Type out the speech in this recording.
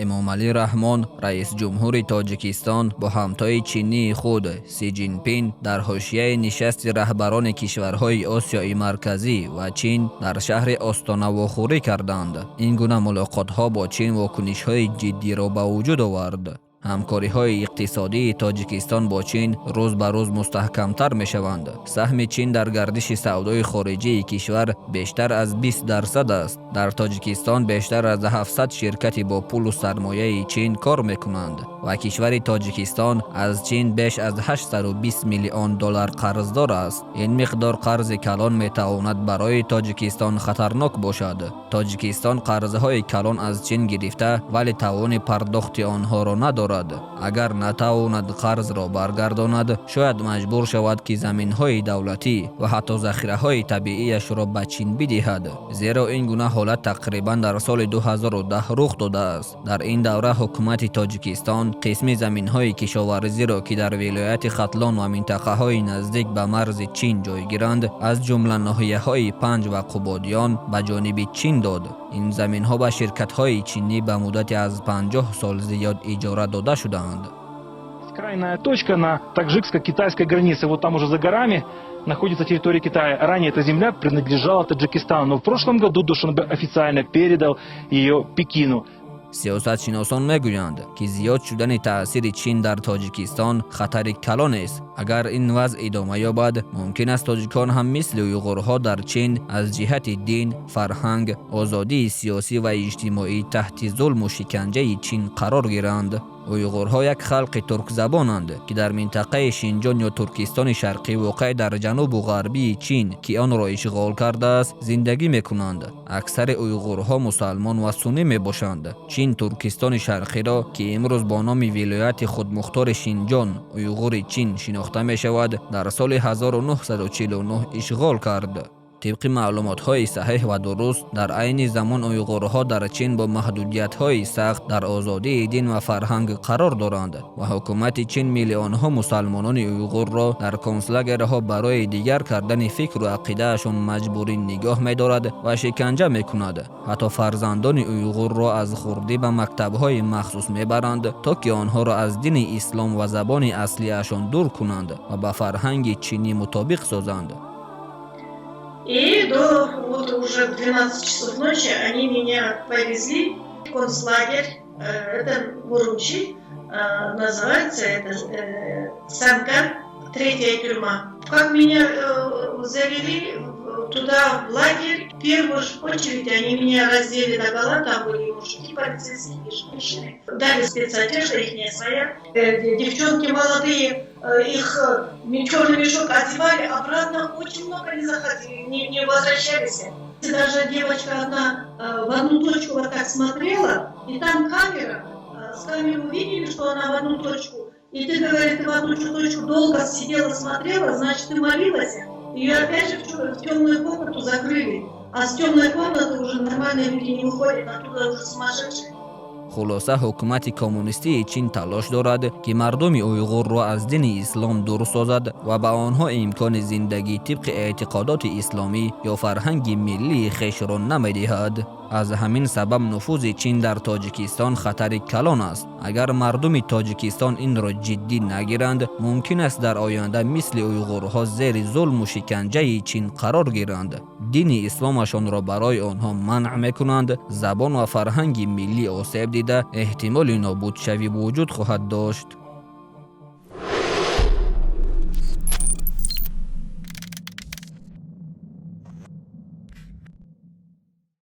Эмомалӣ Раҳмон, раисҷумҳури Тоҷикистон, бо ҳамтои чинии худ Си Ҷинпин дар ҳошияи нишасти раҳбарони кишварҳои Осиёи Марказӣ ва Чин дар шаҳри Остона вохӯрӣ карданд. Ин гуна мулоқотҳо бо Чин вокунишҳои ҷиддиро ба вуҷуд овард. Ҳамкориҳои иқтисодии Тоҷикистон бо Чин рӯз ба рӯз мустаҳкамтар мешаванд. Саҳми Чин дар гардиши савдои хориҷии кишвар бештар аз 20% аст. Дар Тоҷикистон бештар аз 700 ширкати бо пулу сармояи Чин кор мекунанд ва кишвари Тоҷикистон аз Чин беш аз 820 миллион доллар қарздор аст. Ин миқдор қарзи калон метавонад барои Тоҷикистон хатарнок бошад. Тоҷикистон қарзҳои калон аз Чин гирифта, вале тавони пардохти онҳоро надорад. Агар натавонад қарзро баргардонад, шояд маҷбур шавад, ки заминҳои давлатӣ ва ҳатто захираҳои табиияшро ба Чин бидиҳад, зеро ин гуна ҳолат тақрибан дар соли 2010 рух додааст. Дар ин давра ҳукумати Тоҷикистон қисми заминҳои кишоварзиро, ки дар вилояти Хатлон ва минтақаҳои наздик ба марзи Чин ҷойгиранд, аз ҷумла ноҳияҳои Панҷ ва Қубодиён, ба ҷониби Чин дод. Ин заминҳо ба ширкатҳои чинӣ ба муддати аз 50 сол зиёд иҷора дода шудаанд. Крайняя точка на таджикско-китайской границе. Вот там уже за горами находится территория Китая. Ранее эта земля принадлежала Таджикистану, но в прошлом году Душанбе официально передал ее Пекину. Сиёсатшиносон мегӯянд, ки зиёд шудани таъсири Чин дар Тоҷикистон хатари калонест. Агар ин вазъ идома ёбад, мумкин аст тоҷикон ҳам мисли уйғурҳо дар Чин аз ҷиҳати дин, фарҳанг, озодии сиёсӣ ва иҷтимоӣ таҳти зулму шиканҷаи Чин қарор гиранд. Уйғурҳо як халқи туркзабонанд, ки дар минтақаи Шинҷон ё Туркистони Шарқӣ, воқеъ дар ҷанубу ғарбии Чин, ки онро ишғол кардааст, зиндагӣ мекунанд. Аксари уйғурҳо мусалмон ва суннӣ мебошанд. Чин Туркистони Шарқиро, ки имрӯз бо номи Вилояти худмухтори Шинҷон Уйғури Чин шинохта мешавад, дар соли 1949 ишғол кард. Тибқи маълумотҳои саҳеҳ ва дуруст, дар айни замон уйғурҳо дар Чин бо маҳдудиятҳои сахт дар озодии дин ва фарҳанг қарор доранд ва ҳукумати Чин миллионҳо мусалмонони уйғурро дар конслагерҳо барои дигар кардани фикру ақидаашон маҷбурӣ нигоҳ медорад ва шиканҷа мекунад. Ҳатто фарзандони уйғурро аз хурдӣ ба мактабҳои махсус мебаранд, то ки онҳоро аз дини ислом ва забони аслиашон дур кунанд ва ба фарҳанги чинӣ мутобиқ созанд. И до вот уже в 12 часов ночи они меня повезли в концлагерь, это в Урумчи, называется это Санкан, третья тюрьма. Как меня завели туда, в лагерь, в первую очередь они меня раздели догола, там были мужики полицейские, и женщины. Дали спецодежда их своя. Девчонки молодые, их черный мешок одевали, обратно очень много не заходили, не возвращались. Даже девочка одна в одну точку вот так смотрела, и там камера, с камеры увидели, что она в одну точку. И ты, говорит, ты в одну точку долго сидела, смотрела, значит, ты молилась. Ее опять же в темную комнату закрыли. А с темной комнаты уже нормальные люди не выходят, оттуда уже сумасшедшие. Хулоса, ҳукумати коммунистии Чин талош дорад, ки мардуми уйғурро аз дини ислом дур созад ва ба онҳо имкони зиндагӣ тибқи эътиқодоти исломӣ ё фарҳанги миллии хешро намедиҳад. Аз ҳамин сабаб нуфузи Чин дар Тоҷикистон хатари калон аст. Агар мардуми Тоҷикистон инро ҷиддӣ нагиранд, мумкин аст дар оянда мисли уйғурҳо зери зулму шиканҷаи Чин қарор гиранд. Дини исломашонро барои онҳо манъ мекунанд, забон ва фарҳанги миллӣ осеб дида, эҳтимоли нобудшавӣ вуҷуд хоҳад дошт.